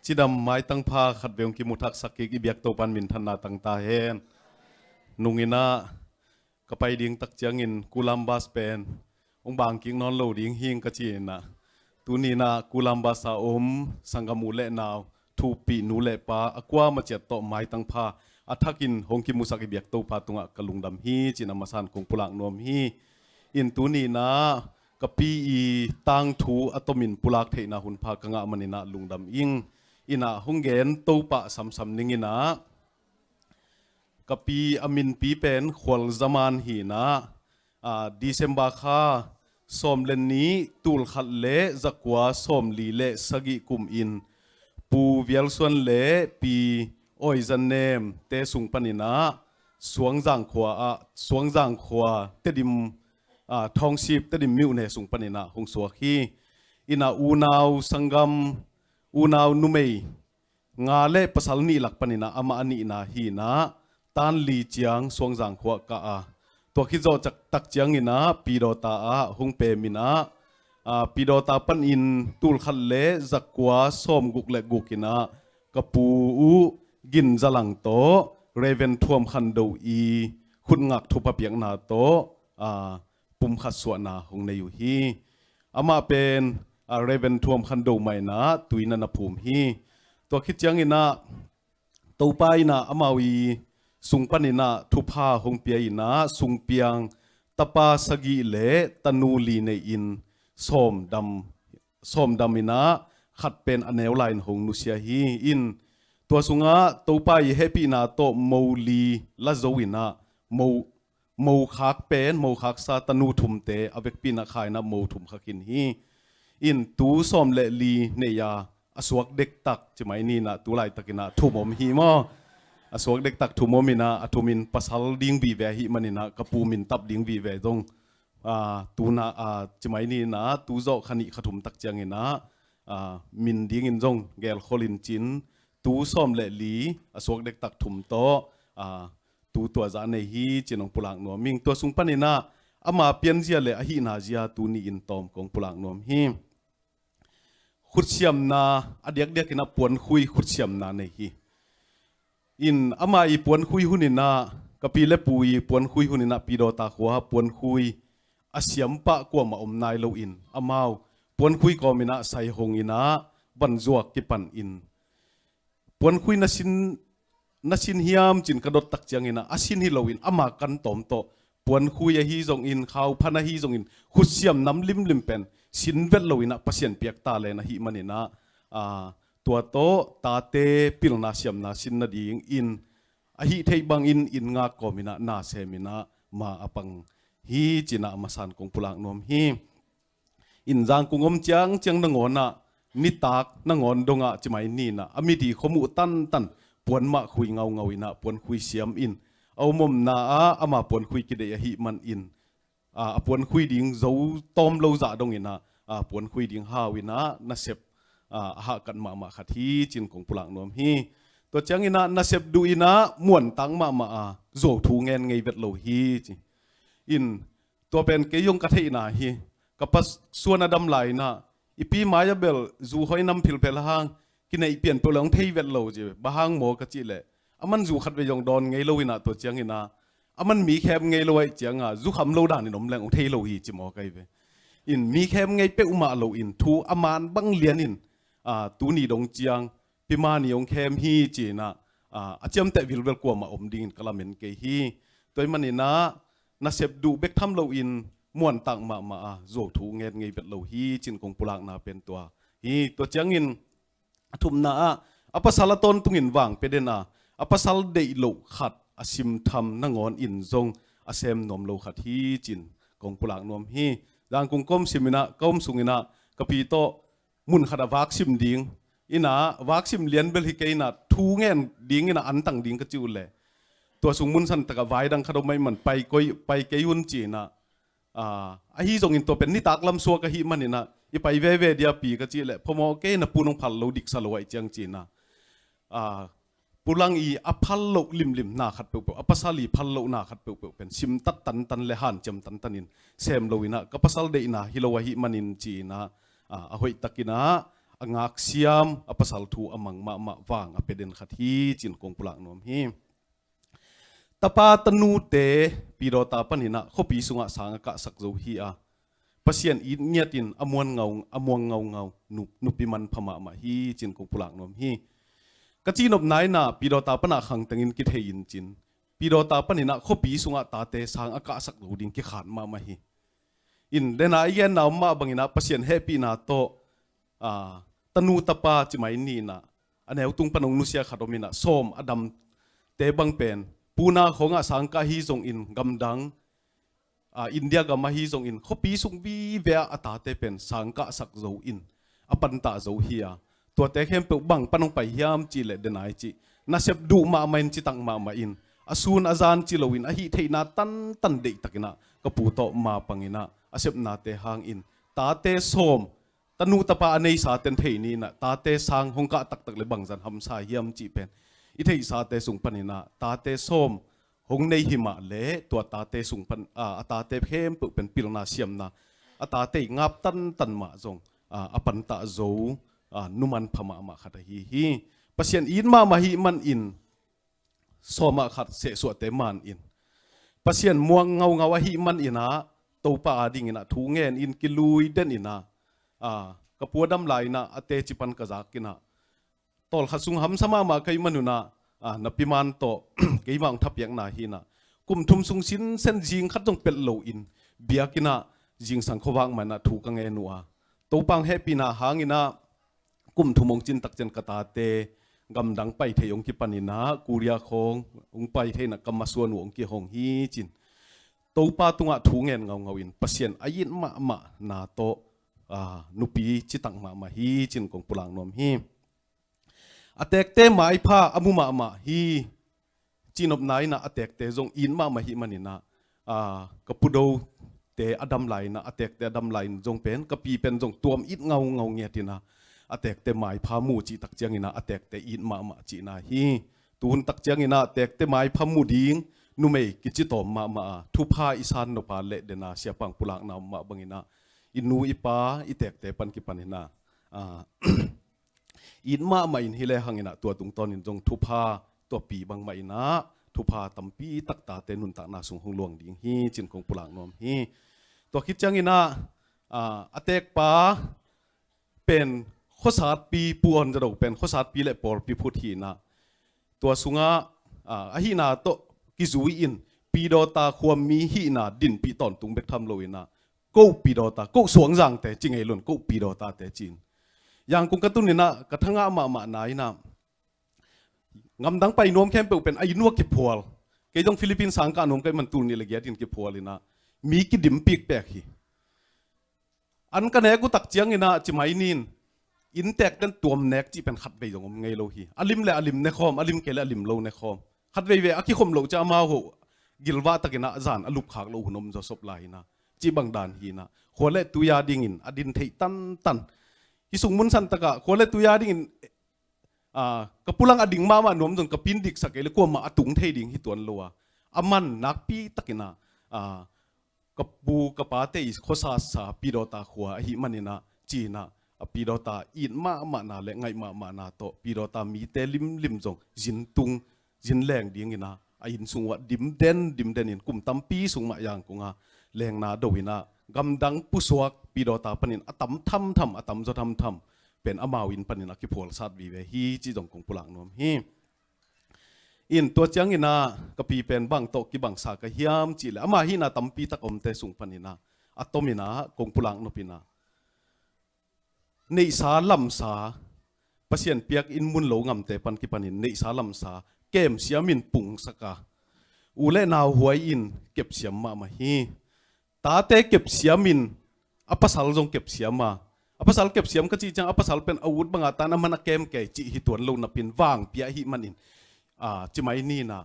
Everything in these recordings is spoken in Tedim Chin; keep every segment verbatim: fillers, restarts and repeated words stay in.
Cidam maitang pha khat vei hong kimu thaksak kik i biak Topa'n minthanna tang ta hen. Nung in ah ka pai ding tak ciangin Columbus pen hong bang kik nawn lo ding hi ing ka ci in ah, tuni in ah Columbus a om sanggam u le nau, thupih nu le pa, a kuamah ciat tawh maitang pha a thakin hong kimusak i biak Topa tungah ka lungdam hi ci in a masa in kong pulak nuam hi. In tuni in ah ka pi i tangthu a tomin pulak theihna hun pha ka ngah man in ah lungdam ing. In ah hong gen to pah samsam ning in ah, ka pi a minpi pen Khual Za Man hi in ah, aa, December kha sawm le nih, tul khat le za kua sawmli le sagih kum in Pu Vial Suan le Pi Awi Za Nem te sung panin ah Suangzang khua ah, Suangzang khua Tedim, aa, Thawngsip Tedim myone sung panin ah hong suak hi. In ah unau sanggam, unau numei nga le pasal nih lak panin ah amah a nihna hi in ah, tan li ciang Suangzang khua ah kah a, tua khit zawh tak ciangin ah Pi Dawta ah hong pem in ah, aa, Pi Dawta panin tul khat le za kua sawmguk le guk in ah ka pu uh Gin Za Lang tawh Reverend Thuam Khan Do i khutngak thupha piakna tawh, aa, pumkhat suahna hong nei uh hi. Amah pen, aa, Reverend Thuam Khan Do mah in ah tui na na phum hi. Tua khit ciangin ah Topa in ah amau i sung panin ah thupha hong pia in ah sungpiang tapa sagih le tanu li nei in sawmdam, sawmdam in ah khat pen a neu lai in hong nusia hi. In tua sungah Topa i hehpihna tawh mo li la zo in ah mo, mo khak pen, mo khaksa tanu thumte a vekpi in ah kha in ah mo thum kha khin hi. In tu sawm le li nei a, a suak dektak ci mai ni in ah tu laitakin ah thum om hi maw? A suak dektak thum om in ah a thum in pasal ding vive ahih manin ah ka pu min tap ding vive zong, aa, tu in ah, aa, ci mai ni in ah tu zawh kha nih kha thum tak ciangin ah, aa, min dingin zong gelkhol in cin tu sawm le li a suak dektak thum tawh, aa, tu tua zah nei hi ci in hong pulak nuam ing. Tua sung panin ah ama pianzia le a hihna zia tuni in tawm kong pulak nuam hi. Khutsiamna, a diakdiakin ah puankhui khutsiamna nei hi. In ama i puankhui hun in ah, ka pi le pu i puankhui hun in ah Pi Dawta khua puankhui a siam pah kuamah om nai lo in amau puankhui kawm in ah sai hong in ah van zuak kipan in puankhui na sin, na sin hiam ci in ka dot tak ciangin ah a sin hi lo in ama kan tawm tawh puankhui ahi zongin, khauphan ahi zongin, khutsiam nam limlim pen sin vet lo in ah Pasian piak talent ahih manin ah, aa, tua tawh tate pilna siamna sin nadingin a hih theih bangin inn ngak kawm in ah na sem in ah ma a pang hi ci in ah a masa in kong pulak nuam hi. In Zangkung om ciangciang nangawn ah nitak nangawn dongah ci mai ni in ah a midi khua muh tantan puan mah khui ngaungau in ah puankhui siam in a om omna ah ama puankhui kideih ahih manin, aa, a puankhui ding zo tawm lo zah dong in ah, aa, puankhui ding hau in ah nasep, aa, a hahkat mahmah khat hi ci in kong pulak nuam hi. Tua ciangin ah nasep duh in ah muantak mahmah a zuau thu ngen ngei vet lo hi ci. In tua pen kei zong ka theihna hi. Ka pa Suan a dam lai in ah i pi mai a bel zu hoi nam philphel hang kineih pian peuh le hong thei vet lo ci. Bang hang maw ka cih leh a man zu khat vei zong dawn ngei lo in ah tua ciangin ah a man mi khem ngei lo ahih ciangin zu kham lo dan in om leng hong thei lo hi ci maw ka hi ve. In mi khem ngei peuhmah lo in thu a man bang lian in, aa, tuni dong ciang pi mani hong khem hi ci in ah, aa, a ciamteh vilvel kuamah om dingin ka lamen kei hi. Tua ahih manin ah nasep duh bek tham lo in muantak mahmah a zuau thu ngen ngei vet lo hi ci in kong pulakna pen tua hi. Tua ciangin a thumna ah a pasal a tawntungin vang pia den a, a pasal deih loh khat a simtham nangawn in zong a sem nuam lo khat hi ci in kong pulak nuam hi. Zangkung ka om sim in ah, ka om sung in ah ka pi tawh mun khat a vak sim ding in ah, vak sim lian bel hi kei in ah thu ngen ding in ah antang ding ka cih uh leh tua sung mun san tak ah vai dang khat om ahih man pai koi, pai kei un ci in ah, aa, ahi zongin tua pen nitak lam suak ahih manin ah i pai veve dia pi ka cih leh phamawh kei, na pu in hong phal lo diksa lo ahih ciang ci in ah, aa, pulang i a phal loh limlim na khat peuhpeuh, a pasal i phal loh na khat peuhpeuh pen simtat tantan le hanciam tantan in sem lo in ah ka pasal deihna hi lo ahih manin ci in ah, aa, a hoih takin ah a ngaksiam, a pasal thu a mang mahmah vang a pia den khat hi, ci-in kong pulak nuam hi. Tapa tanute pidawta panin ah khuapi sungah sang a kahsak zo hi a, Pasian it ngiatin a muang ngaungau, a muang ngaungau, nu-, nupi manpha mahmah hi, ci-in kong pulak nuam hi. Ka cihnopna in ah pidawta pan ah khangtengin kithei in cin, pidawta panin ah khuapi sungah tate sang a kahsak zo ding kikhat mahmah hi. In, dena i genna om mah bangin ah Pasian hehpihna tawh, aa, tanu tapa ci mai ni in ah, a neu tung pan hong nusia khat om in ah, sawm a damte bang pen, Pune khawngah sang kah hi zongin, gamdang, aa, India gam ahi zongin, khuapi sung vive ah a tate pen sang kahsak zo in a pantah zo hi a, tuate khempeuh bang pan hong pai hiam cih leh, dena i cih, nasep duh mahmah in, citak mahmah in, a sun a zan ci loin, a hih theihna tantan deihtakin ah ka pu tawh mapangin ah, a sepnate hangin tate sawm, tanu tapa a neisa ten thei ni in ah, tate sang hong kah taktak leh bangzah hamsa hiam cih pen i theihsate sung panin ah, tate sawm hong nei hi mah leh, tua tate sung pan, a, a tate khempeuh pen pilna siamna, a tate i ngap tantan mah zong, a, a pantah zo, a, nu manpha mahmah khat ahi hi. Pasian it mahmah ahih manin, sawm ah khat sehsuahte man in, Pasian muang ngaungau ahih manin ah, Topa adingin ah thu ngen in, kilui den in ah, a, ka pu a dam lai in ah, a teci pan ka zak in ah, tawlkhat sung hamsa mahmah ka hih man un ah, a, napi man tawh keimah hong thapiakna hi in ah, kum thum sung sinsen zing khat zong pelh loin, biakinn ah zingsang khuavak mah in ah thu ka ngen uh a, Topa hong hehpihna hangin ah, kum thum hong cin tak ciang ka tate gamdang pai thei hong kipan in ah, Korea khawng hong pai thei in ah, ka masuan uh hong kihong hi, ci-in Topa tungah thu ngen ngaungau in, Pasian a it mahmahna tawh, a, nupi citak mahmah hi, ci-in kong pulak nuam hi. A tekte maipha a mu mahmah hi. Cihnopna in ah a tekte zong it mahmah ahih manin ah, a, ka pu Dote a dam lai in ah, a tekte a dam lai in zong pen, ka pi pen zong tuam it ngaungau ngiat in ah, a tekte maipha mu cih tak ciangin ah, a tekte it mahmah cihna hi. Tuhun tak ciangin ah tekte maipha mu ding numei kici tawm mahmah a, thupha i san nop a leh, dena siapa hong pulakna om mah bangin ah, i nu i pa, i tekte pan kipan in ah, a, it mahmah in hi lehang in ah, tua tungtawnin zong thupha, tua pi bangmah in ah thupha tampi tak tate nuntakna sung hong luang ding hi, ci-in kong pulak nuam hi. Tua khit ciangin ah, a, a tekpa pen khuasatpi, Pu Awn Za Do pen khuasatpi leh pawlpi phut hi in ah, tua sungah, a, ahihna tawh kizui in, pidawta khuami hihna dinpih tawntung bek tham lo in ah, ko pidawta, ko suangzangte ci ngei lo in, ko pidawtate ci-in, Yangon ka tun in ah, ka thangah mahmahna in ah, ngamdang pai nuam khempeuh pen a inn uah kiphual. Kei zong Philippines sang kah nuam ka hih man, tul nih leh giat in kiphual in ah, mi kidimpih pek hi. An ka nek uh tak ciangin ah, ci mai ni in, innteek ten tuam nek cih pen khatvei zong om ngei lo hi. A lim leh a lim ne khawm, a lim kei leh a lim lo ne khawm. Khatveivei a kikhom loh ciang amau hoh gilvah takin ah zan a lupkhak loh hun om zawsop lai in ah, cih bang dan hi in ah, khua leh tui adingin a din theih tantan. Hih sung mun san tak ah khua leh tui adingin, a, ka pulang a ding mahmah nuam zong, ka pi in diksak kei leh kuamah a tung thei ding hi tuan lo a, a man nakpi takin ah, a, ka pu ka pate i khuasatsa pidawta khua ahih manin ah, ci-in ah, a pidawta it mahmahna leh ngaih mahmahna tawh pidawta mite limlim zong zin tung, zin leng dingin ah, a inn sung uah dimden dimden in kum tampi sung mah Yangon ah lengna do in ah, gamdang pusuak pidawta panin a tam thamtham, a tam zaw thamtham pen amau inn panin a kiphualsat vive hi, cih zong kong pulak nuam hi. In, tua ciangin ah ka pi pen bang tawh kibangsa ka hiam cih leh, ama hihna tampi tak omte sung panin ah, a tom in ah kong pulak nop in ah, neihsa lamsa, Pasian piak inn mun lo ngamte pan kipanin neihsa lamsa kemsiam in pungsak a, u leh nau huai in kepsiam mahmah hi. Tate kepsiam in, a pasal zong kepsiam a, a pasal kepsiam ka cih ciang, a pasal pen a ut bangah tan a man a kem kei cih hi tuan lo napi in, vangpi ahih manin, a, ci mai ni in ah,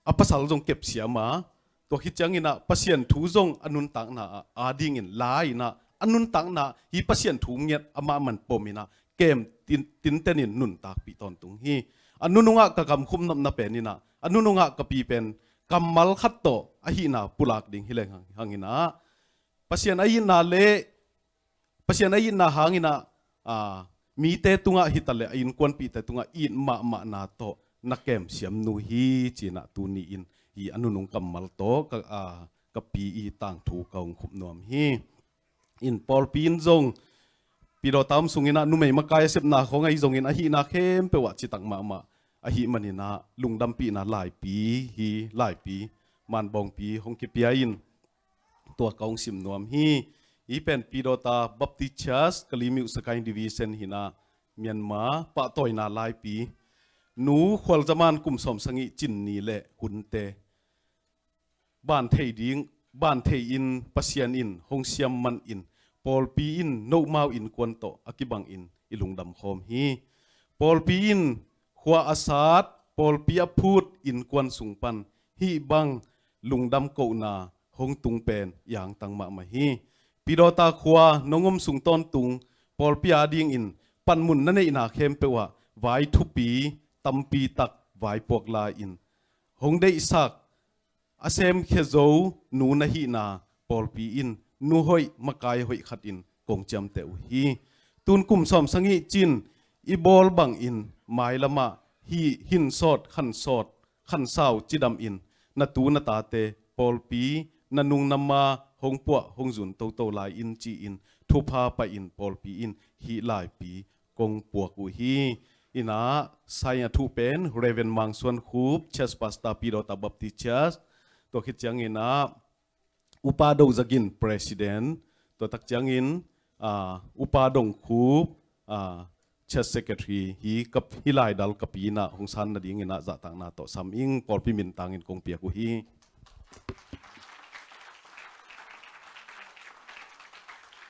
a pasal zong kepsiam a, tua khit ciangin ah Pasian thu zong a nuntakna ah, adingin la in ah, a nuntakna, hih Pasian thu ngiat amah man pom in ah, kem tin, tinten in nuntakpih tawntung hi. A nunungah ka gamkhum nopna pen in ah, a nunungah ka pi pen kammal khat tawh a hihna pulak ding hi leng hang, hang in ah, Pasian a itna leh, Pasian a itna hangin ah a, mite tungah hitaleh a innkuanpihte tungah it mahmahna tawh na kemsiam nu hi, ci-in ah tuni-in hi a nunung kammal tawh ka, a, ka pi i tangthu ka hong khup nuam hi. In pawlpi in zong Pidawta om sungin ah numei makai a sepna khawng ahi zongin ahihna khempeuh ah citak mahmah ahih manin ah lungdampihna laipi hi, laipi manbawngpi hong kipia in tua ka hong sim nuam hi. Hih pen Pidawta Baptist Church, Kalaymyo Sagaing Division hi-in ah Myanmar pahtawina laipi, Nu Khualzaman kum sawmsagih cin ni le hunte ban thei ding, ban thei in Pasian in hong siam man in pawlpi in nomau innkuan tawh a kibangin i lungdam khawm hi. Pawlpi in khua a sat, pawlpi a phut innkuan sung pan hih bang lungdam kohna hong tung pen i angtang mahmah hi. Pidawta khua nong om sung tawntung pawlpi adingin panmun na neihna khempeuh ah vai thupi tampi tak vaipuak la-in hong deihsak a semkhia zo nu na hihna pawlpi in nu hoih makai hoih khat in kong ciamteh uh hi. Tun kum sawmsagih cin i bawl bangin mailamah hih hin sawt khan sawt khan sau cidam in na tu na tate pawlpi na nung na ma hong puah hong zun toto lai in ci-in thupha pah in pawlpi in hih laipi kong puak uh hi. In ah sign a thuh pen Reverend Mang Suan Khup, Church Pastor, Pidawta Baptist Church. Tua khit ciangin ah Upa Do Za Gin, President. Tua tak ciangin, ah, Upa Dong Khup, ah, Church Secretary, hih ka, hih laidal ka pi in ah hong san nadingin ah zahtakna tawh sam ing, pawlpi min tangin kong piak uh hi.